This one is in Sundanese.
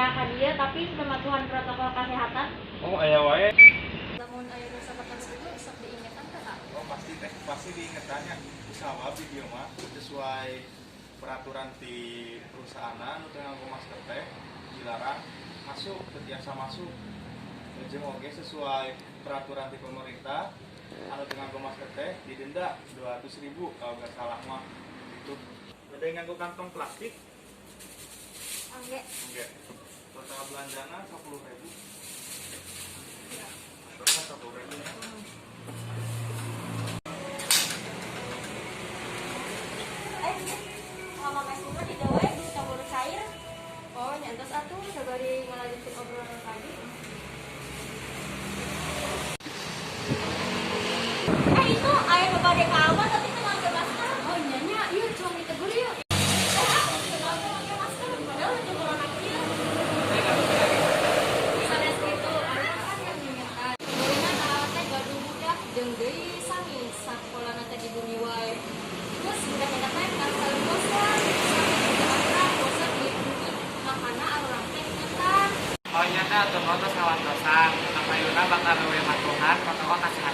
Ka dieu tapi mematuhan protokol kesehatan. Oh, aya wae. Lamun aya nu sapertos kitu sok diingetan teh, Kak? Oh, pasti teh, pasti diingetannya. Sabab di dieu mah sesuai peraturan di perusahaan, nu teu nganggo masker teh dilarang masuk, teu tiasa masuk. Jeung oge sesuai peraturan di pemerintah, anu teu nganggo masker teh didenda 200.000 kalau nggak salah mah itu. Ada yang nganggo kantong plastik? Angge. Enggak. Total belanjana 10.000. Total 10.000 ya. Eh, ngomong mesum mah di dieu we geus kaburu cair. Oh, nya entos atuh, sabari ngalanjutkeun obrolan tadi. Eh, itu aya nu bade ka abah tapi teu nganggo masker. Oh nya nya, yuk cuma ditegur yuk. Eh, ah, teu nganggo masker padahal teu corona kieu. Sanes kitu, urang kan yang ngingetan. Kuringna teh gaduh budak jeung deui sami sakolana teh di bumi wae. Terus budak-budak teh ngarasa bosan, sami juga akrab, bosan di bumi. Makana urang teh ingetan. Oh nya teh atuh tos ngawantosan. Kapayuna bakal leuwih matuhan protokol kesehatan.